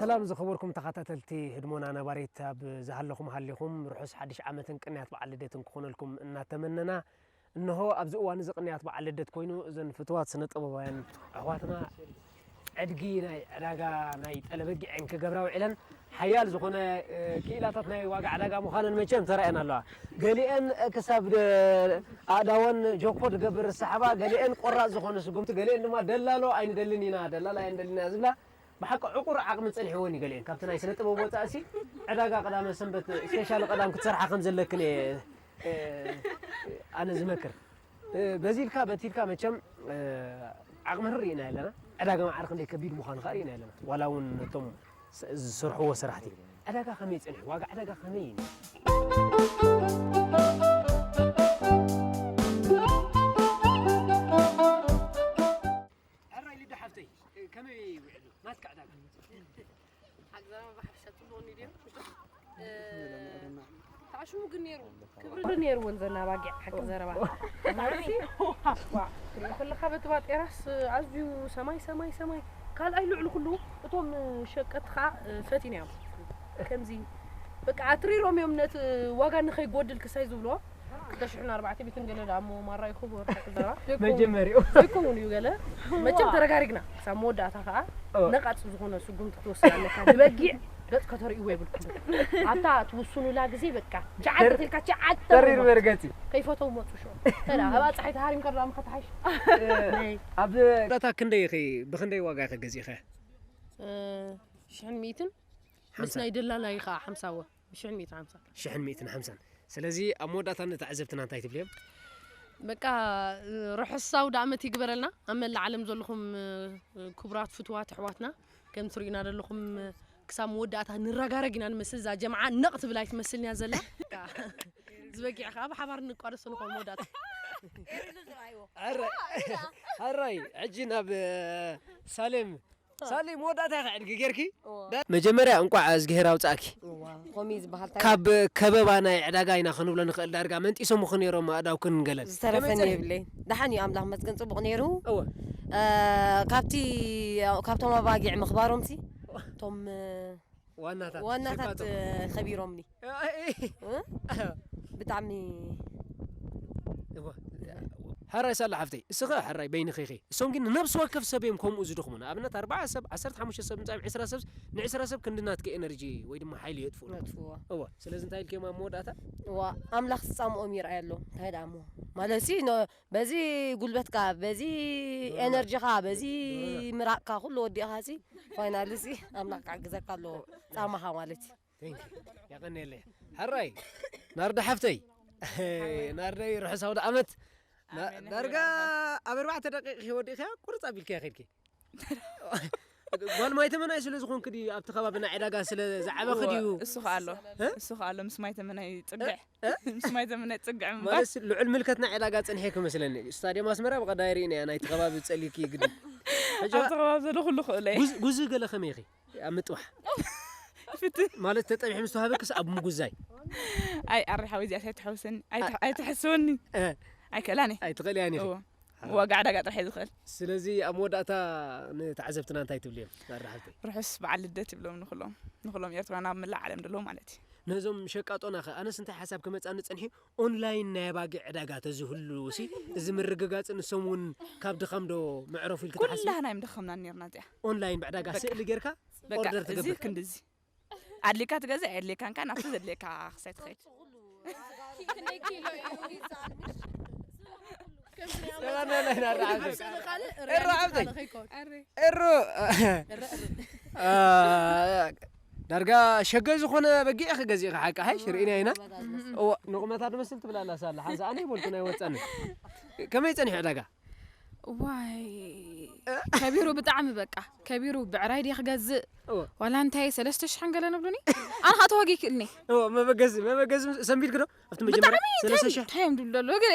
ሰላም ዝኸበርኩም ተኸታተልቲ ህድሞና ነባሪት፣ ኣብ ዝሃለኹም ሃሊኹም ርሑስ ሓድሽ ዓመትን ቅንያት በዓል ልደትን ክኾነልኩም እናተመነና፣ እንሆ ኣብዚ እዋን እዚ ቅንያት በዓል ልደት ኮይኑ፣ እዘን ፍትዋት ስነ ጥበባውያን ኣሕዋትና ዕድጊ ናይ ዕዳጋ ናይ ጠለ በጊዐን ክገብራ ውዒለን፣ ሓያል ዝኾነ፣ እ፣ ክኢላታት ናይ ዋጋ ዕዳጋ ምዃነን መቸም ተራእየን ኣለዋ። ገሊአን ክሳብ ደ-፣ ኣእዳወን ጆኮ ትገብር ዝሰሓባ፣ ገሊአን ቆራጽ ዝኾነ ስጉምቲ፣ ገሊአን ድማ ደላሎ ኣይንደልን ኢና፣ ደላላ ኣይንደልን ኢና ዝብላ፣ ብሓቂ ዕቑር ዓቕሚ ጸኒሕወን እዩ። ገሊአን ካብቲ ናይ ስነ ጥበብ ወጻእሲ ዕዳጋ ቀዳመ ሰንበት ስፔሻል ቀዳም ክትሰርሓ ከም ዘለክን እየ፣ እ፣ ኣነ ዝመክር። እ፣ በዚ ኢልካ በቲ ኢልካ መቸም፣ እ፣ ዓቕሚ ርኢና ኣለና። ዕዳጋ ማዕረ ክንደይ ከቢድ ምዃኑ ከኣ ርኢና ኣለና። ዋላ እውን ነቶም ስ-፣ ዝሰርሕዎ ስራሕቲ ዕዳጋ ከመይ ጸኒሑ? ዋጋ ዕዳጋ ከመይ እዩ? ሕራይ ልደ ሓፍተይ፣ ከመይ ውዕሉ? ናትካ ዕዳጋ? ሓቂ ዘረባ ብሓፈሻ ጽቡቕ እንድዩ። እ፣ ተዓሽሙ ግን ነይሩ። ክብሪ ግን ነይርወን ዘና ኣባጊዕ፣ ሓቂ ዘረባ። ማለት ሲ፣ ዋ፣ ክትሪኦ ከለኻ በቲ ባጤራስ ኣዝዩ ሰማይ፣ ሰማይ፣ ሰማይ። ካልኣይ ልዕሊ ኩሉ እቶም ሸቀጥቲ ኸኣ፣ እ፣ ፈቲኖም። ከምዚ በቃ ኣትሪሮም እዮም ነቲ ዋጋ ንኸይጎድል ክሳይ ዝብልዎ። ክልተ ሽሕን ኣርባዕተ ሚእትን ገለ ደኣ እሞ ማራ ይኽቦር፣ ሓቂ ዘረባ። መጀመሪኡ። ዘይከውን እዩ ገለ። መቸም ተረጋሪግና። ክሳብ መወዳእታ ከኣ እወ። ነቓጽ ዝኾነ ስጉምቲ ክትወስድ ኣለካ። ንበጊዕ ገጽ ከተርእይዎ የብልኩም። ኣብታ ትውስኑላ ግዜ በቃ ጀዓት ተር-፣ ተትልካ ጀዓት ተሪር ተርቦ። መርገጺ። ከይፈተው መጹ ሾ። ተላ፣ ኣብኣ ጸሓይ ተሃሪምካ ዶ ኣምካ ተሓይሽ? እ፣ ነይ። ኣብ ዳታ ክንደይ ኢኺ፣ ብኽንደይ ዋጋ ኢኺ ገዚእኸ? እ፣ ሽሕን ሚእትን፣ ምስ ሓምሳ። ናይ ደላላይ ከኣ ሓምሳ ወ። ሽሕን ሚእትን ሓምሳን። ሽሕን ሚእትን ሓምሳን። ስለዚ ኣብ መወዳእታ ንተዓዘብትና እንታይ ትብልዮም? በቃ፣ ርሑስ ኣውደ ዓመት ይግበረልና። ኣብ መላእ ዓለም ዘለኹም፣ ክቡራት ፍቱዋት ኣሕዋትና፣ ከም ትርእዩና ዘለኹም፣ ክሳብ መወዳእታ ንረጋረግ ኢና ንመስል። እዛ ጀምዓ ነቕ ትብል ኣይትመስልን እያ ዘላ። በቃ፣ ዝበጊዕ ከኣ ብሓባር ንቋደሶ ንኾን መወዳእታ። ሕራይ፣ ሕራይ፣ ሕጂ ናብ፣ ሳሌም ሳሊ መወዳእታ ኢኻ ዕድጊ ጌርኪ? እዋ። ዳ-፣ መጀመርያ እንቋዕ እዝግሄር ኣውጻእኪ። እዋ፣ ከምኡ እዩ ዝበሃል። ካብ ከበባ ናይ ዕዳጋ ኢና ክንብሎ ንኽእል። ዳርጋ መንጢሶምኺ ነይሮም ኣእዳውክን ገለን። ዝተረፈኒ ከመይ ጸኒሑ? የብለይን። ደሓን እዩ፣ ኣምላኽ መስገን ጽቡቕ ነይሩ። እወ። እ፣ ካብቲ፣ ካብቶም ኣባጊዕ ምኽባሮምሲ፣ እቶም፣ እ፣ ዋናታት ዋናታት፣ ሸቃጦ። እ፣ ከቢሮምኒ። ኣይ፣ ኣይ። እ? ብጣዕሚ እዋ። ሕራይ ሳላ ሓፍተይ፣ እስኸ ሕራይ በይንኺ ኢኺ። እሶም ግን ንነብሲ ወከፍ ሰብ እዮም ከምኡ ዝድኽሙ። ንኣብነት ኣርብዓ ሰብ፣ ዓሰርተ ሓሙሽተ ሰብ፣ ምጻኦም ዕስራ ሰብ፣ ንዕስራ ሰብ ክንዲ ናትኪ ኤነርጂ ወይ ድማ ሓይሊ የጥፍኡ። ነጥፍዎ። እዋ፣ ስለዚ እንታይ ኢልክዮም ኣብ መወዳእታ? እዋ፣ ኣምላኽ ዝጻምኦም ይርኣየሎም። እንታይ ደኣ እሞ? ማለትሲ፣ ኖ-፣ በዚ ጉልበትካ፣ በዚ ዶሮ ኤነርጂኻ፣ በዚ ዶሮ ምራቕካ፣ ኩሉ ወዲእኻሲ፣ ፋይናልሲ ኣምላኽ ክሕግዘካ ኣለዎ። ጻማኻ ማለት እዩ። Thank you። የቐንየለይ። ሕራይ፣ ናርዳ ሓፍተይ። ናርዳይ ርሑስ ኣውደ ዓመት። ና-፣ ኣሜን። ዳርጋ ኣብ ኣርባዕተ ደቂቕ ወዲእካ ቁርጽ ኣቢልካ ኸድኪ። ጓል ማይ ተመናይ ስለ ዝኾንክ ድዩ ኣብቲ ከባቢ ናይ ዕዳጋ ስለ ዝዓበኺ እዎ፣ ድዩ? እሱ ኸኣ ኣሎ። እ? እሱ ኸኣ ኣሎ ምስ ማይ ተመናይ ጽግዕ። እ? ምስ ማይ ተመናይ ጽግዕ ምባል። ማለት ልዑል ምልከት ናይ ዕዳጋ ጸኒሐ ክመስለኒ። ስታድዮም ኣስመራ ብቐዳይ ርኢናያ ናይቲ ከባቢ ጸሊኪ ግዲ። ሕጂ ኣብቲ ከባቢ ዘሎ ኩሉ ክእለ እየ። ጉዝ-፣ ጉዚ ገለ ከመይ ኢኺ? ኣብ ምጥባሕ። ፍትህ። ማለት ተጠቢሑ ምስ ተዋሃበክስ ኣብ ምጉዛይ? ኣይ፣ ኣረ ሓወይ፣ እዚኣስ ኣይትሐውሰኒ። ኣይት-፣ ኣ-፣ ኣይትሐስወኒ። እ። ኣይክእላን እየ። ኣይትኽእልያን ኢኺ። እዎ። ኣሃ። ዋጋ ዕዳጋ ጥራሕ እየ ዝኽእል። ስለዚ ኣብ መወዳእታ ንተዓዘብትና እንታይ ትብልዮም? ናርዳ ሓፍተይ። ርሑስ በዓል ልደት ይብሎም ንኹሎም። ንኹሎም ኤርትራውያን ኣብ መላእ ዓለም ዘለዉ ማለት እዩ። ነዞም ሸቃጦና ኸ ኣነስ እንታይ ሓሳብ ክመጻኒ ጸኒሑ ኦንላይን ናይ ኣባጊዕ ዕዳጋ ተዝህሉ ሲ፣ እዚ ምርግጋጽ ንሶም እውን ካብ ድኻም ዶ መዕረፉ ኢልክ ትሓስቢ? ኩላህና እዮም ደኸምና ነርና እዚኣ። ኦንላይን ብዕዳጋ በቃ። ስእሊ ጌርካ በቃ፣ ኦርደር እዚ ትገብር። ክንድዚ። ኣድልካ ትገዝእ፣ ኣየድልካን ከኣ ናብቲ ዘድልየካ ክሳይ ትኸይድ። ክንደይ ኪሎ እዩ? ኦንላይን ኣራዓገ። ካልእ እሮ ሪያሊቲ ዓብደይ። ካልእ ከይኮን። እሮ። እረ፣ እረ። አ፣ ዳርጋ ሸገ ዝኾነ በጊዕ ክገዚእኻ ሓቂ ሓይሽ ርኢና ኢና። እዎ፣ ንቑመታ ትመስል ትብል ኣላ ሳላ። ሓንሳ ኣነ ይበልኩ ናይ ወጻኒ። ከመይ ጸኒሑ ዕዳጋ? ዋይ፣ ከቢሩ ብጣዕሚ በቃ። ከቢሩ ብዕራይ ድየ ክገዝእ? እዎ። ዋላ እንታይ ሰለስተ ሽሕን ገለ ንብሉኒ? ኣነ ኸኣ ተዋጊ ይክእልኒ። እዎ፣ መበገዚ፣ መበገዚ ሰንቢልክ ዶ? ኣብቲ መጀመርያ ብጣዕሚ ሰለስተ ሽሕ? እንታይ እዮም ድብሉ ዘለዉ? ግን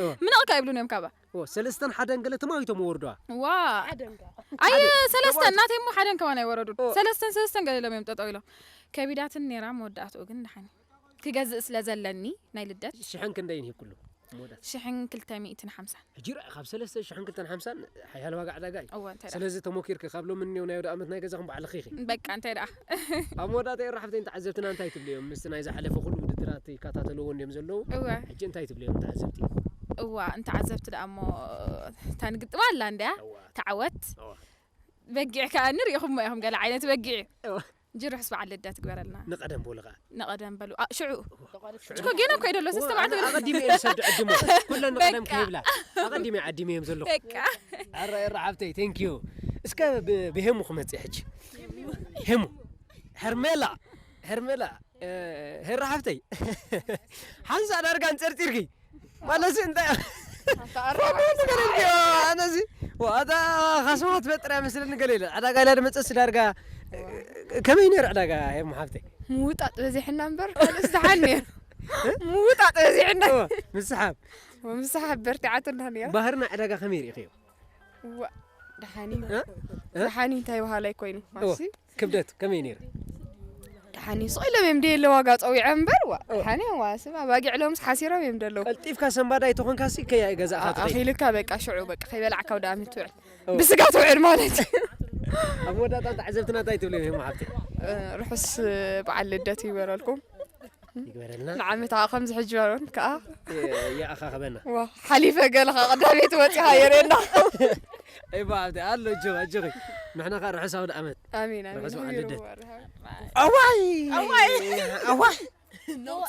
እዎ። ምንቕካ ይብሉኒ እዮም ካባ። እዎ፣ ሰለስተን ሓደን ገለ ተማዊቶም ወርደዋ። ዋ። ሓደን ከ? ኣየ፣ ሓደ ሰለስተን፣ ተማዊት-፣ ናተይ እሞ ሓደን ከማን ኣይወረዱን። እዎ። ሰለስተን፣ ሰለስተን ገለ ኢሎም እዮም ጠጠው ኢሎም። ከቢዳትን ነይራ መወዳእትኡ ግን ደሓን። ክገዝእ ስለ ዘለኒ ናይ ልደት። ሽሕን ክንደይን ሂብክሉ? መወዳእታ። ሽሕን ክልተ ሚእትን ሓምሳን። ሕጂ ርኣ፣ ካብ ሰለስተ ሽሕን ክልተን ሓምሳን ሓያል ዋጋ ዕዳጋ እዩ። እወ እንታይ ደኣ ስለዚ ተሞኪርኪ ካብ ሎሚ እኒኦ ናይ ወደ ኣመት ናይ ገዛኹም በዓልኺ ኢኺ። በቃ እንታይ ደኣ ኣብ መወዳእታ ራሕፍተይ ንተዓዘብትና እንታይ ትብልዮም? ምስቲ ናይ ዝሓለፈ ኩሉ ውድድራት ይከታተልዎ እንዲዮም ዘለዉ። እወ ሕጂ እንታይ ትብልዮም ተዓዘብቲ? እዋ ንተዓዘብቲ ደኣ እሞ እታ ንግጥማ ኣላ እንድያ እዋ። ተዓወት እዋ። በጊዕ ከኣ ንሪኢኹሞ ኢኹም ገለ ዓይነት በጊዕ እዩ። እዋ። ሕጂ ርሑስ በዓል ልደት ግበረልና። ንቐደም በሉ ከኣ። ንቐደም በሉ። ኣ፣ ሽዑ። ሽኮ ጌና እኮ ይደሎ እዋ፣ ሰስተማዕት ኣነ ኣቐዲመ እየ ዝሰዱ ዕድሞ። ኩለን ንቐደም በቃ። ከይብላ። ኣቐዲመ እየ ዓዲመ እዮም ዘለኹ። በቃ። ኣረ ኤራ ሓብተይ፣ thank you። እስከ ብ-፣ ብሄሙ ክመጽእ ሕጂ። ሄሙ። ሄርሜላ። ሄርሜላ። እ፣ ሄራ ሓብተይ። ሓንሳ ዳርጋ እንጸርጺርኪ። ማለትሲ እንታይ? ኣነዚ ዋታ ካስማት በጥራ መስለኒ ገለ ኢለ። ዕዳጋ ኢላ ድመጸሲ ዳርጋ፣ እ፣ ከመይ ነይሩ ዕዳጋ ሄሙ ሓብተይ? ምውጣጥ በዚሕና እምበር ካልእስ ደሓን ነይሩ። ምውጣጥ በዚሕና። እወ፣ ምስሓብ። ወምሳሓ በርቲዓትና ነይራ። ባህርና ዕዳጋ ከመይ ርኢኽዮ? ዋ፣ ደሓኒ። እ? እ? ደሓኒ እንታይ በሃላይ ኮይኑ? እወ፣ ማሲ? ክብደት ከመይ ነይሩ? ደሓኒ። ስቕ ኢሎም እዮም ደየለ ዋጋ ጸዊዐ እምበር፣ ዋ። እወ። ደሓኒ፣ ዋ፣ ስማ፣ ባጊዕ ሎምስ ሓሲሮም እዮም ደለዉ። ቀልጢፍካ ሰንባዳይ ተኾንካሲ ከይ ገዛእኻ ኣ-፣ ትኸይድ። ኣኺልካ በቃ ሽዑ በቃ ከይበላዕካ ወደ ኣመት ትውዕል። እወ። ብስጋ ትውዕል ማለት እዩ። ኣብ መወዳእታ ተዓዘብትና እንታይ ትብሉ እዮም ሓብቲ? እ፣ ርሑስ በዓል ልደት ይበረልኩም። ይግበረልና። ንዓመት ከዓ ከምዚ ሕጂ በሮን ከዓ የኣኻኽበና። ዋ፣ ሓሊፈ ገለ ከዓ ቀዳመይቲ ወፂኻ የርእየና። እይ ብሓብቲ ኣሎ፣ እጆኺ፣ እጆኺ። ንሕና ከዓ ርሑስ ኣውደ ዓመት። ኣሜን፣ ኣሜን። ርሑስ በዓል ይሁን ልደት። ይባርክ። ኣዋይ! ኣዋይ!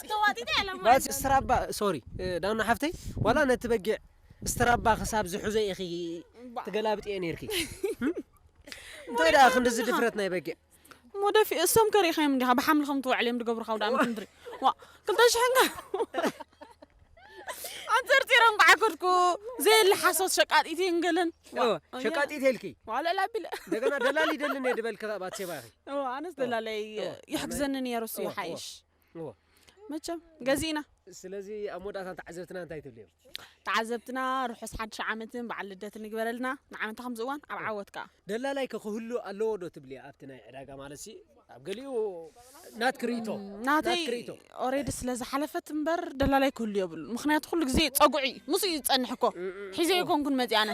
ተዋጢጠ ያለ ባት ስትራባ፣ ሶሪ፣ እ፣ ዳና ሓፍተይ፣ ዋላ ነቲ በጊዕ ስትራባ ክሳብ ዝሕዞ ኢኺ ትገላብጥዮ ነይርኪ። እንታይ ደኣ ክንድዚ ድፍረት ናይ በጊዕ? እሞ ደፊ እሶም ከሪእኻዮም እንዲኻ ብሓምሊ ከም ትውዕል እዮም ዝገብሩኻ ወደ ኣመት ምድሪ። ዋ፣ ክልተ ሽሕን ከ ኣንጸርጺሮም ብዓከድኩ። ዘየለ ሓሶት ሸቃጢት እየን ገለን። ዋ፣ እወ፣ ያ። ሸቃጢት ኢልኪ። ዋላ ላቢለ። እንደገና ደላሊ ደልኒ እየ ድበልኪ ከኣ ባትሴባ ኢኺ። እዋ፣ ኣነስ ደላለይ እወ፣ ይሕግዘኒ ነይሩ እሱ እወ፣ ይሓይሽ። እወ። መቸም ገዚእና። ስለዚ ኣብ መወዳእታ ተዓዘብትና እንታይ ትብልዮም? ተዓዘብትና ርሑስ ሓድሽ ዓመትን በዓል ልደትን ይግበረልና። ንዓመት ከምዚ እዋን ኣብ ዓወት ከኣ። ደላላይ ከ ክህሉ ኣለዎ ዶ ትብሊ ኣብቲ ናይ ዕዳጋ ማለት ሲ ኣብ ገሊኡ ናትኪ ርእይቶ? ናተይ ናትኪ ርእይቶ? ኦሬዲ ስለ ዝሓለፈት እምበር ደላላይ ክህሉ የብሉ። ምኽንያቱ ኩሉ ግዜ ጸጉዒ ምስኡ እዩ ዝጸንሕ እኮ። ሒዘ ኣይኮንኩን መጺኣነ።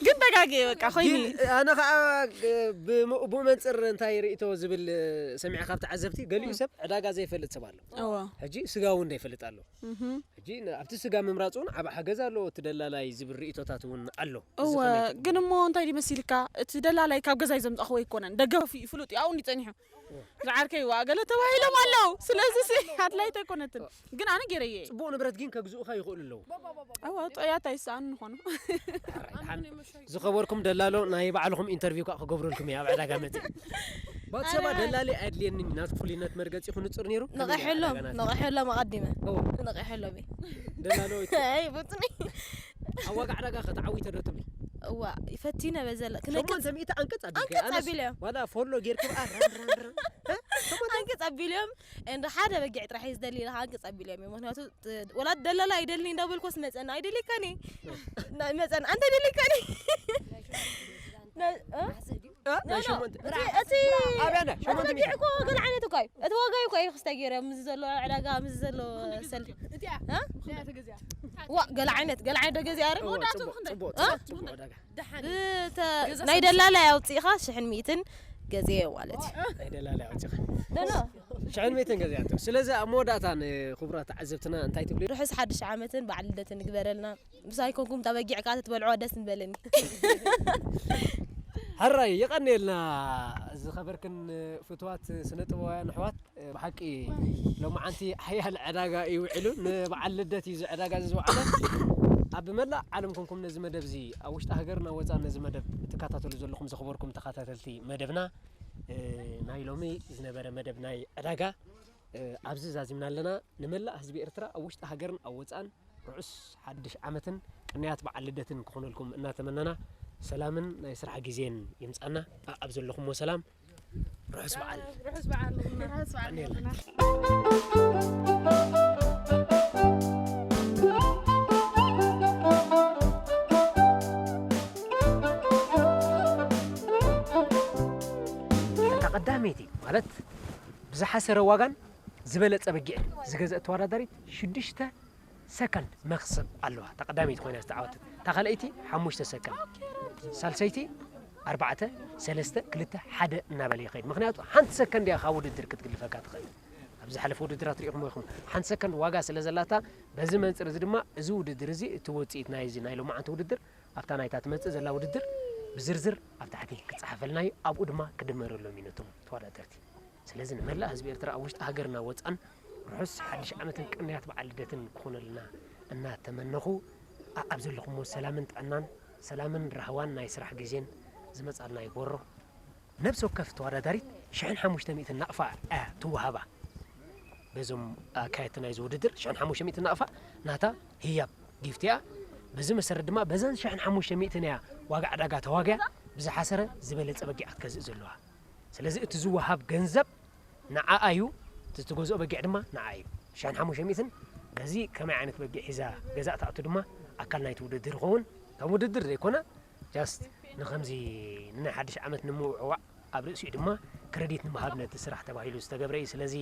ግን ተጋግየ በቃ ኮይኑ። ግን ኣነ ከዓ ብ-፣ ብኡ መንፅር እንታይ ርእይቶ ዝብል ሰሚዐ ካብ ተዓዘብቲ፣ ገሊኡ ሰብ ዕዳጋ ዘይፈልጥ ሰብ ኣሎ። እወ። ሕጂ ስጋ እውን ዘይፈልጥ ኣሎ። እህም። ሕጂ ን-፣ ኣብቲ ስጋ ምምራፅ እውን ዓብ ሓገዝ ኣለዎ፣ እቲ ደላላይ ዝብል ርእይቶታት እውን ኣሎ። እዚ እወ፣ ከመይ ትርእዮ? ግን እሞ እንታይ ድዩ መሲልካ? እቲ ደላላይ ካብ ገዛይ ዘምጻእኽዎ ኣይኮነን። ደገፍ እዩ፣ ፍሉጥ እዩ፣ ኣብኡ እንዲ ጸኒሑ። ዝዓርከይ ዋ፣ ገለ ተባሂሎም ኣለዉ። ስለዚ ሲ ኣድላይት ኣይኮነትን። ግን ኣነ ገይረየ እየ። ፅቡቕ ንብረት ግን ከግዝኡኻ ይኽእሉ ኣለዉ። እወ፣ ጠያት ኣይሰኣን ንኾኑ። ዝኸበርኩም ደላሎ ናይ ባዕልኹም ኢንተርቪው ከዓ ክገብረልኩም እየ ኣብ ዕዳጋ መፅእ። ባት ሰባ ደላሊ ኣድልየኒ ናት ፍሉይነት መርገፂ ክንፅር ነይሩ። ነቐሐሎም፣ ነቐሐሎም ኣቐዲመ። እዎ። ነቐሐሎም እየ። ደላሎ ኣይ፣ ፍጹም። ኣብ ዋጋ ዕዳጋ ከተዓዊተ ዶ ትብሊ? እዋ፣ ይፈቲነ በዘለ። ክነቅጽ ሸሞንተ ሚእቲ ኣንቀጽ ኣቢልካ ኣንቀጽ ኣነስ ኣቢለ እዮም። ዋላ ፎሎ ጌርኪ በኣ ራን ራን ራን። እ? ሸሞንተ ኣንቀጽ ኣቢለ እዮም። እንደ ሓደ በጊዕ ጥራሕ እዩ ዝደሊ ኢልካ ኣንቀጽ ኣቢለ እዮም። ምኽንያቱ ት-፣ ወላ ደላላ ኣይደልኒ እንዳበልኮስ መጸና ኣይደሊካኒ። ናይ መጸና ኣንተ ደሊካኒ። ና-፣ እ? እ? ናይ ሸሞንተ እቲ፣ እቲ፣ ኣብያና እቲ ሸሞንተ በጊዕ ሚእቲ። እኮ ገለ ዓይነት እኮ እዩ። እቲ ዋጋ እዩ እኮ እዩ ክስታይ ገይረ ምስ ዘሎ ዕዳጋ፣ ምስ ዘሎ ሰልፊ። እ? ዋ፣ ገለ ዓይነት፣ ገለ ዓይነት ዶ ገዚኣ ርእ? እዎ፣ ጽቡቕ፣ ጽቡቕ፣ ጽቡቕ፣ ጽቡቕ ዕዳጋ። ብተ-፣ ናይ ደላላይ ኣውፂእኻ ሽሕን ሚእትን ገዚአ ማለት እዩ። ናይ ደላላ ኣውፂኻ። ኖ፣ ኖ። ሽሕን ሚእትን ገዚኣቶ። ስለዚ ኣብ መወዳእታ ንክቡራት ተዓዘብትና እንታይ ትብሉ? ርሑስ ሓድሽ ዓመትን በዓል ልደትን ይግበረልና። ምሳይ ኮንኩም እታ በጊዕ ከዓ ተትበልዕዋ ደስ ምበለኒ። ሕራይ፣ የቐንየልና ዝኸበርክን ፍትዋት ስነ ጥበባውያን ኣሕዋት። ብሓቂ ሎማዓንቲ ሓያል ዕዳጋ እዩ ውዒሉ። ንበዓል ልደት እዩ እዚ ዕዳጋ እዚ ዝወዓለ። ኣብ መላእ ዓለም ኮንኩም ነዚ መደብ እዚ ኣብ ውሽጢ ሃገርን ኣብ ወፃእን ነዚ መደብ እትከታተሉ ዘለኹም ዝኸበርኩም ተኸታተልቲ መደብና፣ እ፣ ናይ ሎሚ ዝነበረ መደብ ናይ ዕዳጋ፣ እ፣ ኣብዚ ዛዚምና ኣለና። ንመላእ ህዝቢ ኤርትራ ኣብ ውሽጢ ሃገርን ኣብ ወፃእን ርሑስ ሓድሽ ዓመትን ቅንያት በዓል ልደትን ክኾነልኩም እናተመነና፣ ሰላምን ናይ ስራሕ ግዜን ይምጻና። ኣ-፣ ኣብ ዘለኹሞ ሰላም፣ ርሑስ በዓል። ርሑስ በዓል። ርሑስ በዓል። ቀንየልና። እታ ቀዳመይቲ ማለት ብዝሓሰረ ዋጋን ዝበለጸ በጊዕን ዝገዘአት ተወዳዳሪት ሽዱሽተ ሰከንድ መኽሰብ ኣለዋ። እታ ቀዳመይቲ ኮይና ዝተዓወተት፣ እታ ካልኣይቲ ሓሙሽተ ሰከንድ፣ ሳልሰይቲ ኣርባዕተ፣ ሰለስተ፣ ክልተ፣ ሓደ እናበለ ይኸይድ። ምኽንያቱ ሓንቲ ሰከንድ እያ ካብ ውድድር ክትግልፈካ ትኽእል። ኣብ ዝሓለፈ ውድድራት ሪኢኹም ኢኹም፣ ሓንቲ ሰከንድ ዋጋ ስለ ዘላታ፣ በዚ መንፅር እዚ ድማ እዚ ውድድር እዚ፣ እቲ ውፅኢት ናይ እዚ ናይ ሎማዓንቲ ውድድር ኣብታ ናይታ ትመፅእ ዘላ ውድድር ብዝርዝር ኣብ ታሕቲ ክፀሓፈልና እዩ። ኣብኡ ድማ ክድመረሎም እዩ ነቶም ተወዳደርቲ። ስለዚ ንመላእ ህዝቢ ኤርትራ ኣብ ውሽጢ ሃገርና ወፃን ርሑስ ሓድሽ ዓመትን ቅንያት በዓል ልደትን ክኾነልና እናተመነኹ፣ ኣኣብ ዘለኹሞ ሰላምን ጥዕናን፣ ሰላምን ራህዋን ናይ ስራሕ ግዜን ዝመጻልና ይግበሮ። ነብሲ ወከፍ ተወዳዳሪት ሽሕን ሓሙሽተ ሚእትን ናቕፋ እያ ትወሃባ። በዞም ኣካየድቲ ናይዚ ውድድር ሽሕን ሓሙሽተ ሚእትን ናቕፋ ናታ ህያብ ጊፍት እያ። በዚ መሰረት ድማ በዘን ሽሕን ሓሙሽተ ሚእትን እያ ዋጋ ዕዳጋ ተዋግያ ብዝሓሰረ ዝበለጸ በጊዕ ክትገዝእ ዘለዋ። ስለዚ እቲ ዝወሃብ ገንዘብ ንዓኣ እዩ፣ እቲ ትገዝኦ በጊዕ ድማ ንዓኣ እዩ። ሽሕን ሓሙሽተ ሚእትን በዚ ከመይ ዓይነት በጊዕ ሒዛ ገዛእ ትኣቱ ድማ ኣካል ናይቲ ውድድር ይኸውን። ከም ውድድር ዘይኮነ፣ ጃስት ንኸምዚ ንናይ ሓድሽ ዓመት ንምውዕዋዕ፣ ኣብ ርእሲኡ ድማ ክረዲት ንምሃብ ነቲ ስራሕ ተባሂሉ ዝተገብረ እዩ። ስለዚ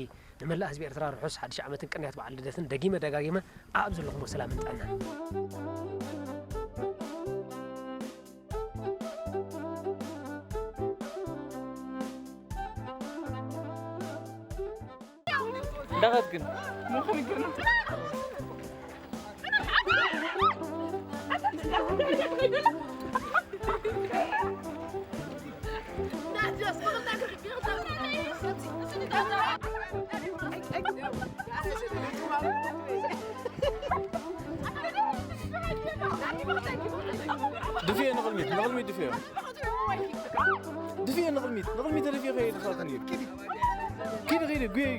ንመላእ ህዝቢ ኤርትራ ርሑስ ሓድሽ ዓመትን ቅንያት በዓል ልደትን ደጊመ ደጋጊመ ኣብ ዘለኹሞ ሰላምን ጥዕናን። እንዳኸት ግን ድፍዮ ንቕድሚት፣ ንቕድሚት ድፍዮ። ድፍዮ ንቕድሚት፣ ንቕድሚት ተደፊዮ ከይድ ፋትን እዩ። ኪዲ ኪዲ ጉየይ።